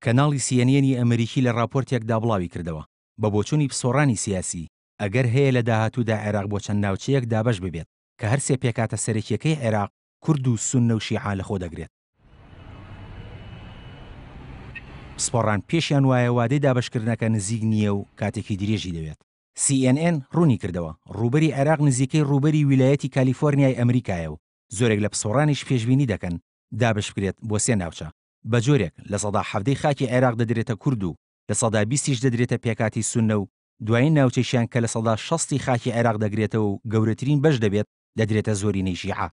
کەناڵی سی ئێن ئێنی ئەمریکی لە ڕاپۆرتێکدا بڵاویکردەوە، بە بۆچوونی پسۆڕانی سیاسی، ئەگەر هەیە لە داهاتوودا عێراق بۆ چەند ناوچەیەک دابەش ببێت کە هەر سێ پێکهاتە سەرەکییەکەی عێراق، کورد و سوننە و شیعە لەخۆ دەگرێت. پسپۆڕان پێشیان وایە وادەی دابەشکردنەکە نزیک نییە و کاتێکی درێژی دەوێت. سی ئێن ئێن ڕوونیکردەوە، ڕووبەری عێراق نزیکەی ڕووبەری ویلایەتی کالیفۆرنیای ئەمریکایە و زۆرێک لە پسپۆڕانیش پێشبینی دەکەن دابەشبکرێت بۆ سێ ناوچە، بەجۆرێک 17% ی خاکی عێراق دەدرێتە کورد و 20% یش دەدرێتە پێکهاتەی سوننە و دوایین ناوچەیشیان کە 60% ی خاکی عێراق دەگرێتەوە و گەورەترین بەش دەبێت دەدرێتە زۆرینەی شیعە.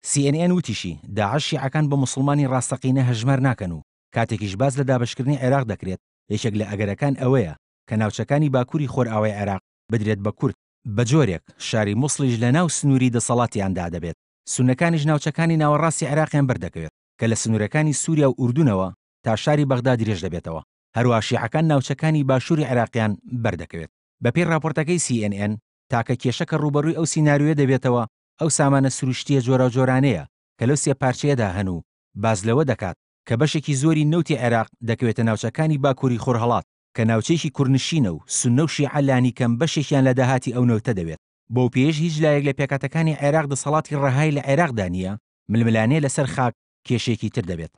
سی ئێن ئێن وتیشی، داعش شیعەکان بە موسڵمانی ڕاستەقینە هەژمار ناکەن و کاتێکیش باس لە دابەشکردنی عێراق دەکرێت یەکێک لە ئەگەرەکان ئەوەیە کە ناوچەکانی باکوری خۆرئاوای عێراق بدرێت بە کورد، بەجۆرێک شاری موسڵیش لەناو سنوری دەسەڵاتیاندا دەبێت، سوننەکانیش ناوچەکانی ناوەڕاستی عێراقیان بەردەکەوێت کە لە سنورەکانی سوریا و ئوردونەوە تا شاری بەغدا درێژ دەبێتەوە، هەروەها شیعەکان ناوچەکانی باشوری عێراقیان بەردەکەوێت. بەپێی ڕاپۆرتەکەی سی ئێن ئێن، تاکە کێشە کە ڕووبەڕووی ئەو سیناریۆیە دەبێتەوە ئەو سامانە سروشتییە جۆراوجۆرانەیە کە لەو سێ پارچەیەدا هەن و باس لەوە دەکات کە بەشێکی زۆری نەوتی عێراق دەکەوێتە ناوچەکانی باکووری خۆرهەڵات کە ناوچەیەکی کوردنشینە و سوننە و شیعە لانیکەم بەشێکیان لە داهاتی ئەو نەوتە دەوێت. بەوپێیەش هیچ لایەک لە پێکهاتەکانی عێراق دەسەڵاتی ڕەهای لە عێراقدا نییە، ململانێ لەسەر خاک کێشەیەکی تر دەبێت.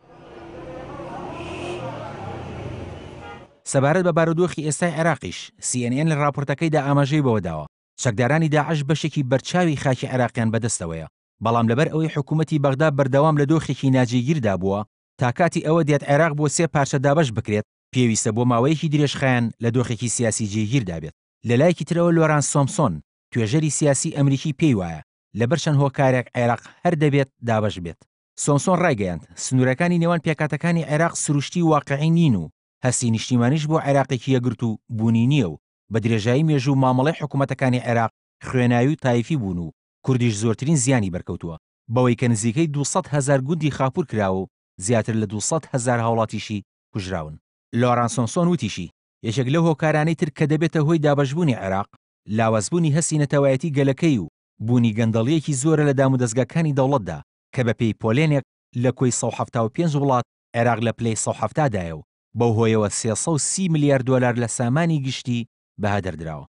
سەبارەت بە بارودۆخی ئێستای عێراقیش، سی ئێن ئێن لە ڕاپۆرتەکەیدا ئاماژەی بەوەداوە، چەکدارانی داعش بەشێکی بەرچاوی خاکی عێراقیان بەدەستەوەیە، بەڵام لەبەر ئەوەی حکوومەتی بەغدا بەردەوام لە دۆخێکی ناجێگیردا بووە، تا کاتی ئەوە دێت عێراق بۆ سێ پارچە دابەش بکرێت، پێویستە بۆ ماوەیەکی درێژخایەن لە دۆخێکی سیاسی جێگیردا بێت. لە لایەکی ترەوە لۆرانس سۆمسۆن، توێژەری سیاسی ئەمریکی پێی وایە، لەبەر چەند هۆکارێک عێراق هەر دەبێت دابەش بێت. سۆمسۆن ڕایگەیاند، سنوورەکانی نێوان پێکهاتەکانی عێراق سروشتی و واقیعی نین و هەستی نیشتیمانیش بۆ عێراقێکی یەکگرتوو بوونی نییە و بە درێژایی مێژوو مامەڵەی حکوومەتەکانی عێراق خوێناوی و تایفی بوون و کوردیش زۆرترین زیانی بەرکەوتووە بەوەی کە نزیکەی 200 هەزار گوندی خاپوور کراوە و زیاتر لە 200 هەزار هاوڵاتیشی کوژراون. لۆران سۆمسۆن وتیشی، یەکێک لەو هۆکارانەی تر کە دەبێتە هۆی دابەشبوونی عێراق، لاوازبوونی هەستی نەتەوایەتی گەلەکەی و بوونی گەندەڵییەکی زۆرە لە دامودەزگاکانی دەوڵەتدا کە بەپێی پۆلێنێک لە کۆی 175 وڵات عێراق لە پلەی 170 دایە و بەو هۆیەوە 330 ملیار دۆلار لە سامانی گشتی بەهەدەر دراوە.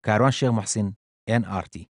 کاروان شێخ موحسین، ئێن ئاڕ تی.